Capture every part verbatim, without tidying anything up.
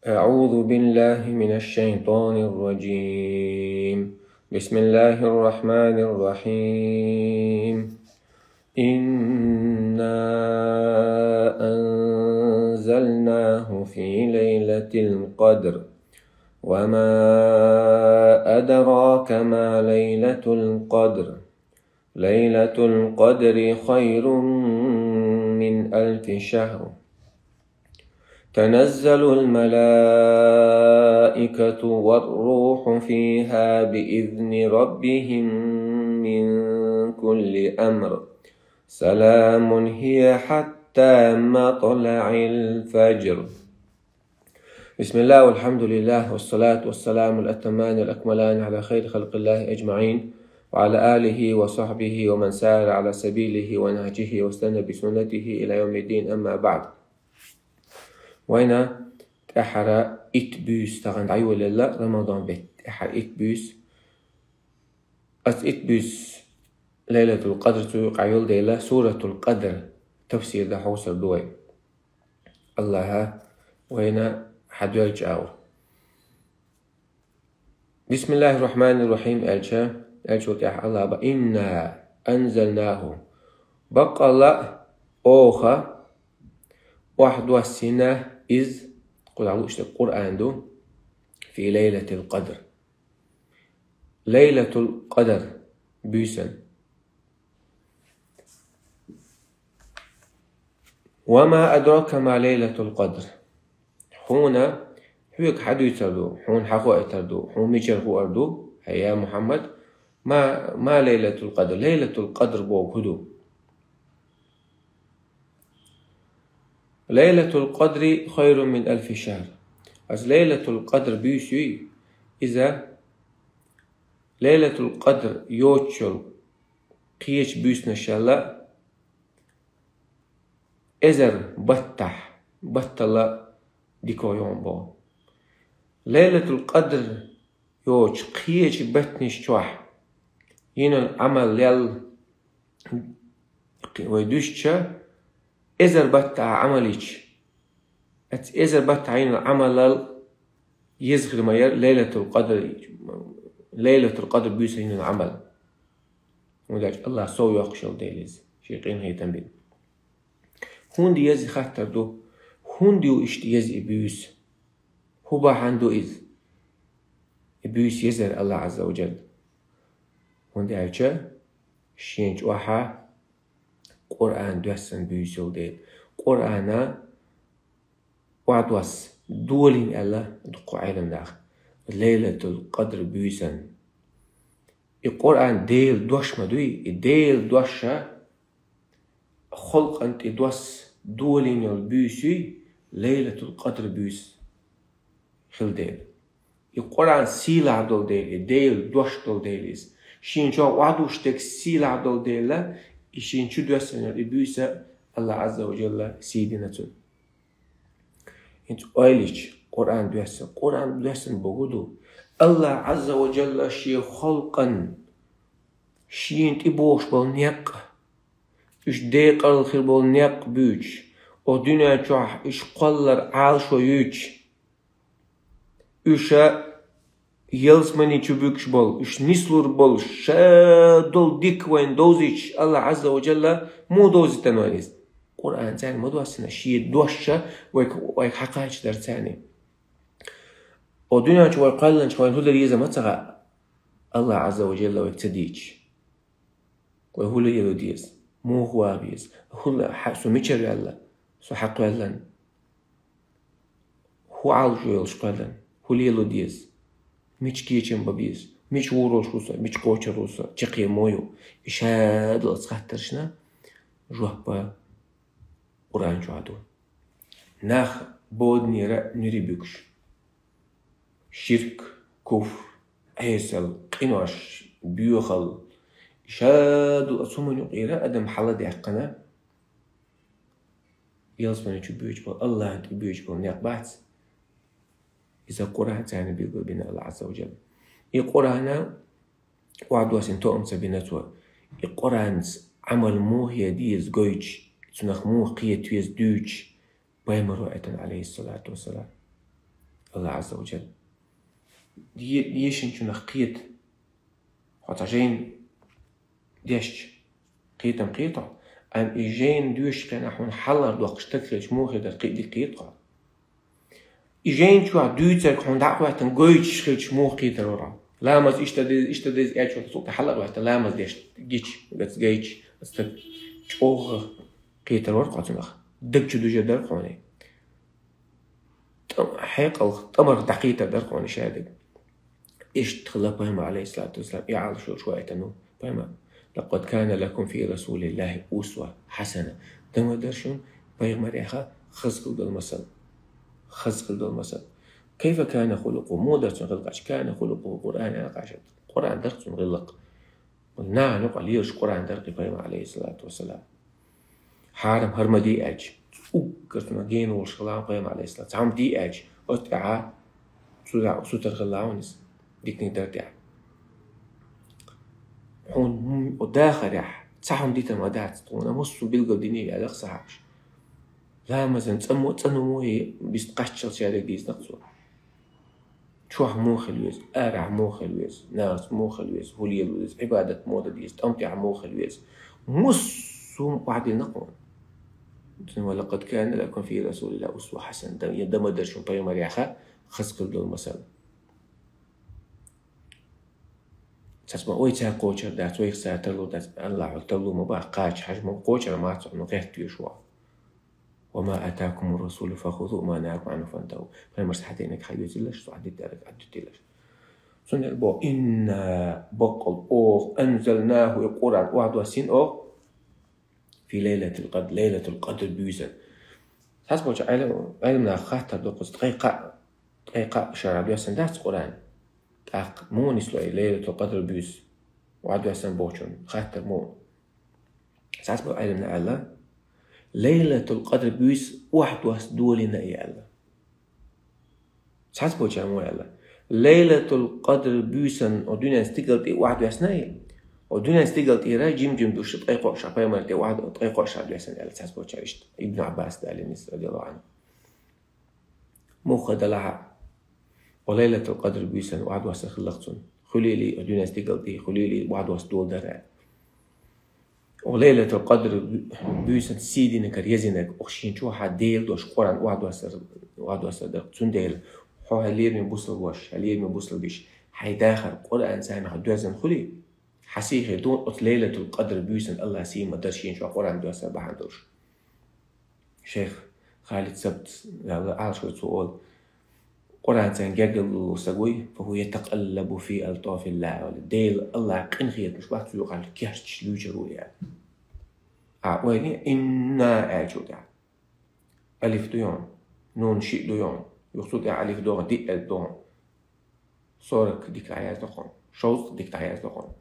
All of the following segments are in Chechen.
أعوذ بالله من الشيطان الرجيم. بسم الله الرحمن الرحيم. إنا أنزلناه في ليلة القدر. وما أدراك ما ليلة القدر. ليلة القدر خير من ألف شهر. تنزل الملائكة والروح فيها بإذن ربهم من كل أمر. سلام هي حتى مطلع الفجر. بسم الله والحمد لله والصلاة والسلام الأتمان الأكملان على خير خلق الله أجمعين وعلى آله وصحبه ومن سار على سبيله ونهجه واستنى بسنته إلى يوم الدين، أما بعد. Вайна тӀехьара итт буьйса тахана дӀайолаелла Рамадан бетта. ТӀехьара итт буьйса. Ас итт буьйса Лайлатул Къадр цу юкъа йолу дела, Суратул Къадр тафсир дан хьовсур ду вай. Аллаха вайна хьадоьлча агӀо. Бисмиллахир Рахманир Рахим аьлча, аьлчул тӀаьхьа Аллаха бан: «Инна анзалнаху». Баккъалла а оха охьадоссийна иза, кху дӀа луъуш дерг Къуръан ду, фи лайлатил къадр. Лайлатул Къадр буьйсан. «Ва ма адрака ма лайлатул къадр». Хьуна, хьоьга хьадуьйцур ду, хьуна хьахоуьйтур ду, хьуна мичара хуур ду, хьай, я Мухьаммад, ма, ма лайлатул къадр, лайлатул къадр бохург хӀун ду? «Лайлатул къадри хайрун мин алфи шахр». Ас лайлатул къадр буьйса юй, иза лайлатул къадр йоцучул кхечу буьйсанашшалла эзар баттахь, баттала дика йогӀун боху. Лайлатул къадр йоцу кхечу баттанаш чохь йина Ӏамал лел вай дуьстича, эзар баттахь Ӏамал йича, эзар баттахь йина Ӏамалал еза хир ма яра Лайлатул къадр, Лайлатул къадр буьйса йина Ӏамал. ХӀунда аьлча Аллах сов йоккхуш йолу дела иза, шен къинхетам бина. ХӀунда еза хаттар ду? ХӀунда ю иштта еза и буьйса? ХӀун бахьана ду иза? И буьйса езар Аллах Азза ва Джалла. ХӀунда аьлча шен чохь Къуръан доьссан буьйса йолу дела. Къуръана охьадосса долийна аьлла дуккха Ӏеламнаха. Лайлатул къадр буьйсан. И Къуръан Делан дош ма дуй, и Делан дош ша халкъана тӀе досса долийна йолу буьйса юй, Лайлатул къадр буьйса хила дела. И Къуръан сийлахь долу дела, и Делан дош долу дела иза. Шен чохь охьадуьйцуш дерг сийлахь долу дела, и шен чу доьссина йолу и буьйса Аллах Азза ва Джалла сий дина цунна. ХӀинца ойла йича, Къуръан доьссан, Къуръан доьссан бохург ду. Аллах Азза ва Джалла шен халкъана, шена тӀебогӀуш болу некъ, уьш декъал хир болу некъ буьйцуш, оцу дуьнен чохь уьш кхоллар Ӏалашо юьйцуш, уьш ялсамани чу буьгуш болу, уьш нислур болу, ша долу дика вайна довзуьйтуш, Аллах Азза ва Джалла муха довзийтина вайна иза? Къуръан царна ма доссина, шен дош ша вайга, вайга хьакхачадар царна. Оцу дуьнен чу вай кхоьллинчу вайна хӀун дан деза ма ца хаьа, Аллах Азза ва Джалла вайга ца дийцча. Вай хӀун лело деза? Муха ваха веза? ХӀун, хьа-, со мичара ваьлла? Со хьакхоьллина? ХӀун Ӏалашо йолуш кхоьллина? ХӀун лело деза? Мича кечам бан беза? Мича вур волуш ву со? Мича кхочур ву со? Чаккхе муха ю? И ша долу оцу хаттаршна жоп Къуръан чохь ду. Нах боданера нуьри буьгуш. Ширк, куфр, Ӏесал, къинош, боьхал. Ша долу оцу хӀуманна юкъера адам хьаладаьккхина, ялсамани чу боьдуш болу, Аллахьна тӀе боьдуш болу некъ бац. Иза Къуръан царна билгалбина Аллах Азза ва Джалла. И Къуръана охьадоссийна тоам ца бина цо. И Къуръанца Ӏамал муха ян деза гойтуш, цунах муха кхета веза дуьйцуш, пайхамаро аьлла, алейхиссалату вассалам. Аллах Азза ва Джалла. Де-, дешанчунах кхета. Хьо цхьа жайна дешча, кхетам кхета хьо. Амма и жайна доьшучу хенахь хьуна хьалхара доккхуш стаг хилча муха хетар кхе-, дика кхета хьо. И жайна чохь дуьйцург хьуна дӀа а хӀоьттина гойтуш хилча муха кхетар вара хьо. Ламаз иштта деза, иштта деза аьлча, цул тӀе хьалхара хӀоьттина ламаз деш гича, гац гайташ, стаг чӀогӀа кхетар вара хьо цунах. Даг чу дуьжар дара хьуна. ТӀам-, хьекъал, тӀамарх дӀакхетар дара хьуна шадерг. Иштта хилла пайхамар, алейхиссалату вассалам, и Ӏалашо шу айтану пайхамар. «Лакъад кана лакум фи расулиллахи усва хьасана». Дан ма дара шуна пайхамарех хаза хила долу масал. Хаза хила долу масал. Кайфа кана хулукъу? Муха дара цуьнан гӀиллакх? Кана хулукъу Къуръан, аьлла кхача. Къуръан дара цуьнан гӀиллакх. Нахана юкъа лелаш Къуръан дара кхин пайхамар, алейхиссалату вассалам. Хьарам хӀара ма де аьлча, уггар цунах гена волуш хилла пайхамар, алейхиссалам. Цхьа хӀума де аьлча, оцу тӀехь цу-, сутара хилла ван иза, диканиг дара тӀехь. Хьуна хӀума дахарехь, цхьа хӀума дитар ма дац тхуна, массо а билгал диний аьлла сахьабаш. Ламазан цӀамо, цӀанамо и бист кхаччалц шадерг дийцина цо. Чохь муха хила веза, арахь муха хила веза, нахаца муха хила веза, хӀун лела веза, Ӏибадат муха дан деза, тӀам тӀехь муха хила веза. Массо а хӀума охьадиллина кхуна. Ва лакъад кана лакум фи расулиллахи усва хьасана. Дан, я дан ма дара шуна пайхамарех хаза хила долу масал. Цац ма ой, цара кхочур дац, вайх цара тарлур дац, Аллахьо тарлур ма бац, кхача хьажа ма кхочур ма цо, ну гӀертта веш ву. «Ва ма атакумур расулу фахузу, ва ма нахакум анху фантаху». Пайхамарс хьадийнарг хьайоьцуьйталаш, цо хьадиттарг хьадуьтуьйталаш. Цундела боху: «Инна», баккъал оха, «анзалнаху», и Къуръан охьадоссийна оха, «фи лайлатил къадр», Лайлатул Къадр буьйсан. Цхьаболчу Ӏелам-, Ӏеламнаха хаттар доккхуш, ткъе кхаа, ткъе кхаа шарахь доьссина дац Къуръан. ТӀаккха муха нисло и Лайлатул Къадр буьйса охьадоссийна бохучун хаттар муха? Цхьаболу Ӏеламнаха аьлла: «Лайлатул Къадр буьйса охьадосса долийна и», аьлла. Цхьаболчара муха аьлла: «Лайлатул Къадр буьйсан о дуьнен стигала тӀе охьадоьссина и. О дуьнен стигала тӀера жим-жим дуьйш ткъе кхоъ шарахь пайхамар тӀе охьа-, ткъе кхоъ шарахь доьссина», аьлла цхьаболчара иштта. Ибн Ӏаббас далийна иза, радияллаху Ӏанху. Муха делахь а, о Лайлатул Къадр буьйсан охьадоссар хилла-кх цунна. Хуьлийла и дуьнен стигала тӀе, хуьлийла и охьадосса дола дара. О Лайлатул Къадр буьйсан сий динарг, езарг, оха шен чохь Делан дош Къуръан охьадоссар, охьадоссар дара. Цундела хьо, хьан лераме бусалба вош, хьан лераме бусалба йиш, хьайн дахар Къуръан царна хьан доьзна хуьлий, хьан сий хир ду оцу Лайлатул Къадр буьйсан Аллахьа сий ма-дарра шен чохь Къуръан доссар бахьана долуш. Шайх Халид Сабт, Аллах Ӏалашо цо олу: «Къуръан царна гергарло луш стаг вуй, фа хува ятакъаллабу фи алтафиллахи», олу. Делан Аллахьан къинхетамаш бац цу юкъахь кечдеш луьйчур ву и аьлла. А ойла, «инна» аьллачул тӀаьхьа алиф ду йоӀ, нун шиъ ду йоӀ, юха цул тӀаьхьа алиф догӀу, диъ алиф догӀу. Сорок дика дӀаязду хьуна. Шовзткъа дика дӀаязду хьуна.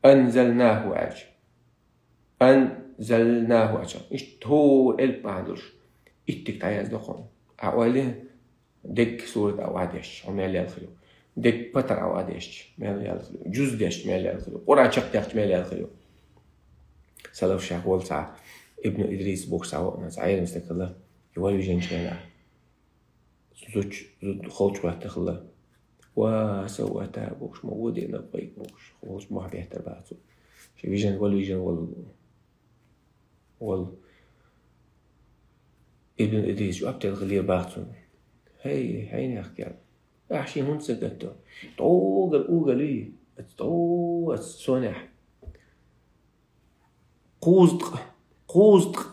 «Анзалнаху» аьлча. «Анзалнаху» аьлча. Иштта хӀора элп бахьана долуш итт дика дӀаязду хьуна. А ойла, дерриг сурат а охьадешча, хьо мел яьлла хир ю. Дерриг патар а охьадешча, мел яьлла хир ю. Жуз дешча, мел яьлла хир ю. Къуръан чекхдехча, мел яьлла хир ю. Салафашкахь волу цхьа Ибн Идрис бохуш цхьа ваъ, цхьа Ӏелам стаг хилла, и вай вижинчу хенахь. Зудчу, зуда холчу хӀоьттина хилла. «Ва, сов ата», бохуш, ма вон дена вай бохуш, холчу мохь беттар баха цо. Шен вижина, вала вижина, вала, вала. Ибн Идрис жоп делла хилла баха цунна: «ХӀей, хьайнех кел. Ахь шен хӀунда ца гатто? ТӀогар угар юй, аца тӀо, аца сонехь». Кхузткъа, кхузткъа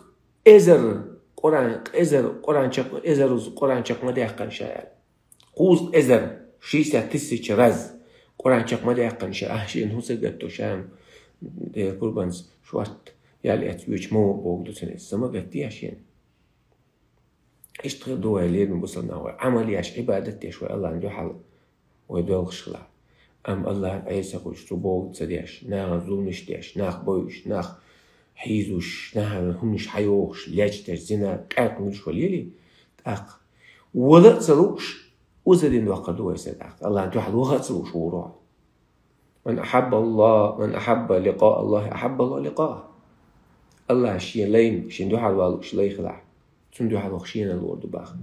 эзар Къуръан, эзар Къуръан чекх-, эзар уз Къуръан чекх ма даьккхина ша аьлла. Кхузткъа эзар, шестьдесят тысяч раз Къуръан чекх ма даьккхина ша, ахь шена хӀун ца гатто, ша Делан къурбанца шорта ял эцна воьдуш ма ву бохург ду цуьнан иза, ца ма гатде ахь шена. Иштта хир ду вай лераме бусалба нах, вай Ӏамал еш, Ӏибадат деш, вай Аллахьна дуьхьал вай доьлхуш хилахь. Амма Аллахьан Ӏеса хуьлуш, цу бохург ца деш, нахана зуламаш деш, нах бойуш, нах хьийзош, нахана хӀуманаш хьайохуш, лечдеш, зина, къаьркъа муьлш валийли, тӀаккха вала а ца лууш, узадин доккхур ду вай сан тӀаккха. Аллахьна дуьхьал ваха а ца лууш вуро. «Ман ахьабба Аллах, ман ахьабба ликъа Аллахи, ахьабба Аллах ликъа». Аллахь шен лайна, шен дуьхьал валуш лай хилахь, цунна дуьхьал ваха шена лур ду баха.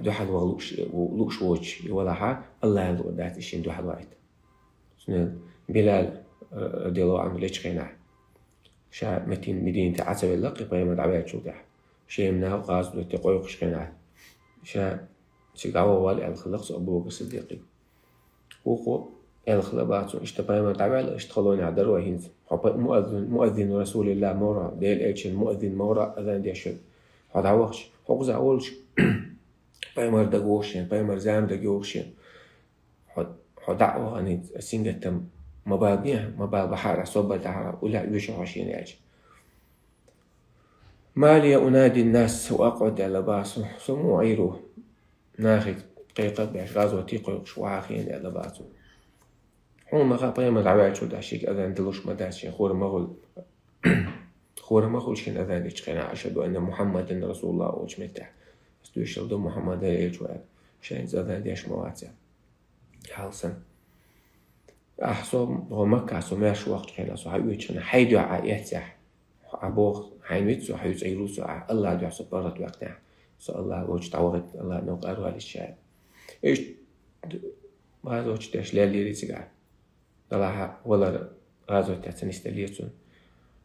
Дуьхьал ваха лууш, лууш воцуш, и валахьа, Аллахьа лууш дац и шен дуьхьал ваийта. Цуьнан Билал, э, радияллаху Ӏанху лечу хенахь, ша Мадин-, Мадинате Ӏа ца велла, кхин пайхамар дӀаваьллачул тӀаьхьа. Шен нах гӀазот де къойкхуш хенахь, ша цига дӀавахавала аьлла хилла-кх цо Абу Бакр Сиддикъе. Вукхо аьлла хилла бах цунна: иштта пайхамар дӀаваьлла, иштта халонехь дара вай хӀинца. Хьо пай-, муаззин, муаззину Расулилла ма вара, Делан элчанан муаззин ма вара, азан деш верг. Хьо дӀавахча, хьо кхузахь волчу пайхамар дага вогӀу шена, пайхамар зама дага йогӀу шена. Хьо, хьо дӀа а вахана, сингаттам ма балабехьа, ма балабахьара, собар дахьара, уллехь оьшу хьо шена аьлча. «Ма лия унади ннас ва акъӀуд», аьлла бах цо, со муха Ӏийр ву, нахе кхайкхам беш, гӀазоте кхойкхуш вахьа хиъна аьлла бах цо. Хьуна ма хаьа, пайхамар дӀаваьллачул тӀаьхьа шега азан далуш ма дац шен, хӀора ма хуьлу. ХӀора ма хуьлу шен азан дечу хенахь, «Ашхаду анна Мухьаммадан расулуллахӀ» олучу меттехь. Ас доьшуш долу Мухьаммад Делан элча ву аьлла. Шайна азан деш ма вац аьлла. Хьал санна. Ахь со, хьо Маккахь со маьрша воккхучу хенахь, со хьан оьцучу хенахь, хьайн дуьхьа Ӏа эццехь, Ӏа боху, хьайна виц со, хьоьца Ӏийр ву со, ахь Аллахьан дуьхьа со паргӀат ваьккхинехь, со Аллахьан волчу дӀавахийта, Аллахьан новкъа арвалийта ша. Иштта гӀазот деш леллера цигахь. Делахь валар гӀазот деш ца нисделлера цунна.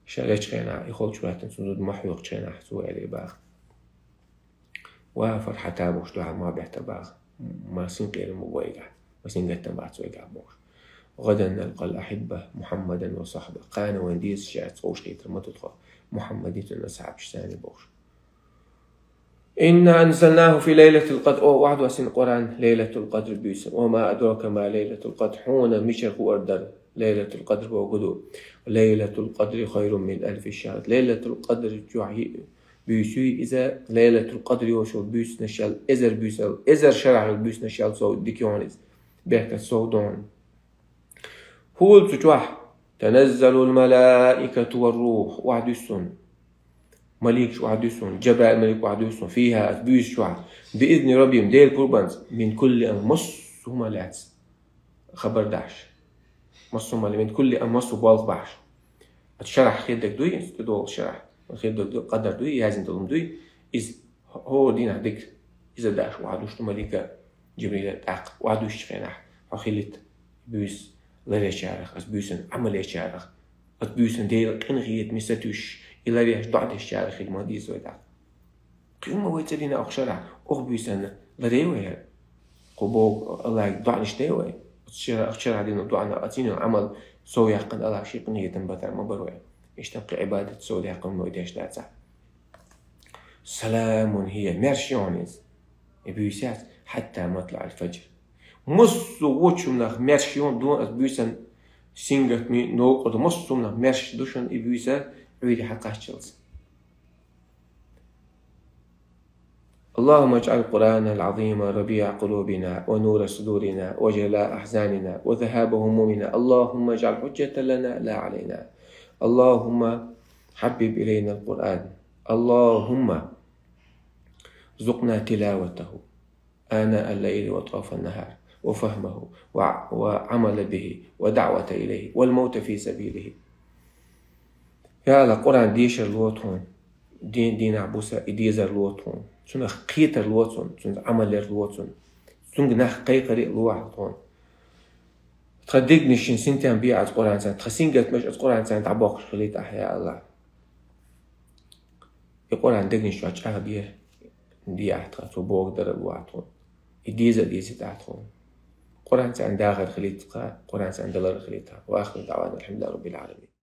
Ша лечу хенахь, и холчу гӀаьттина цунна зуда ма хьоькхучу хенахь, цо аьлла бах. Ва Фархьата бохуш дуьхьал ма беттара бах. Ма синкъерам бу вайгахь, ма сингаттам бац вайгахь бохуш. «ГӀадан налкъал ахьибба Мухьаммадан ва сахьба». Кхана вайн дезаш яц, вовшахкхетар ма ду тхо Мухьаммаде, цуьнан асхьабашца бохуш. «Инна анзалнаху фи лайлатил къадр». О, вахьа доссина Къуръан Лайлатул Къадр буьйсанна. «Ва ма адрака ма лайлатул къадр». Хьуна мичара хуур дара Лайлатул Къадр бохург ду? «Лайлатул къадри хайрун мин алфи шахр». Лайлатул Къадр чохь буьйса ю иза, Лайлатул Къадр йолуш йолу буьйсанаш ял эзар буьйсал, эзар шарахь йолу буьйсанаш ял сов дика ю хьуна иза. Беркат сов ду хьуна. ХӀула цу чохь: «Таназзалул малаикату вар рухь», охьа дуьссун. Маликаш охьа дуьссун, Джабраил малик охьа дуьссун, «фиха», оцу буьйса чохь, «би изни раббихим», Делан пурбанца, «мин кулли амр», массо а хӀума лаьцна хабар дахьаш. Массо а хӀума, «мин кулли амр», массо а болх бахьаш. Оцу шарахь хир дерг дуй, оцу тӀедогӀучу шарахь хир дерг дуй, къадар дуй, яздина долу хӀума дуй, иза хӀора дийнахь дика, иза дахьаш охьа дуьссу малика Джибрила тӀаккха охьа дуьссучу хенахь, хьо хилийта буьйса ларъечарах, оцу буьйсанна Ӏамал ечарах, оцу буьйсанна Делан къинхетаме сатуьйсуш, и ларъеш доӀа дешчарах хила ма деза вай тӀаккха. Кхин ма вай ца дина окху шарахь, окху буьйсанна ларъе вай хӀара. Кху боху Аллахье доӀанаш де вай. Оцу шара-, оцу шарахь дина доӀана, оцу дина Ӏамал сов яьккхина Аллахь шен къинхетам батар ма бара вай. Иштта кхин Ӏибадат сов даьккхина вай деш дацахь. «Саламун хия», маьрша ю хьуна иза. И буьйса яц, «хьатта матлаӀил фаджр». Массо а вочунах маьрша ю хьуна, дона аса буьйсан сингаттаме новкъа ду, массо а хӀуманах маьрша ду шуна и буьйса Ӏуьйре хьакхаччалц. اللهم اجعل القرآن العظيم ربيع قلوبنا ونور صدورنا وجلاء أحزاننا وذهاب همومنا. اللهم اجعل حجة لنا لا علينا. اللهم حبب إلينا القرآن. اللهم ارزقنا تلاوته آناء الليل وأطراف النهار وفهمه وع-، وعمل به ودعوة إليه والموت في سبيله. Я Аллах, Къуръан дешар ло тхуна, дин, дийнахь буса и дезар ло тхуна, цунах кхетар ло цунна, цунах Ӏамал яр ло цунна, цуьнга нах кхайкхаре а ло ахьа тхуна. Тхан дегнаш шин синтем бе ас Къуръанца, тхан сингаттамаш ас Къуръанца дӀабоккхуш хилийта ахьа, я Аллах. И Къуръан дегнаш чохь чӀагӀбе, де ахьа тхан, цо бохург дар а ло ахьа тхуна. И деза а дезийта ахьа тхуна. Къуръанца дахар хилийта тхан, Къуръанца далар хилийта тхан. وآخر دعوانا أن الحمد لله رب العالمين.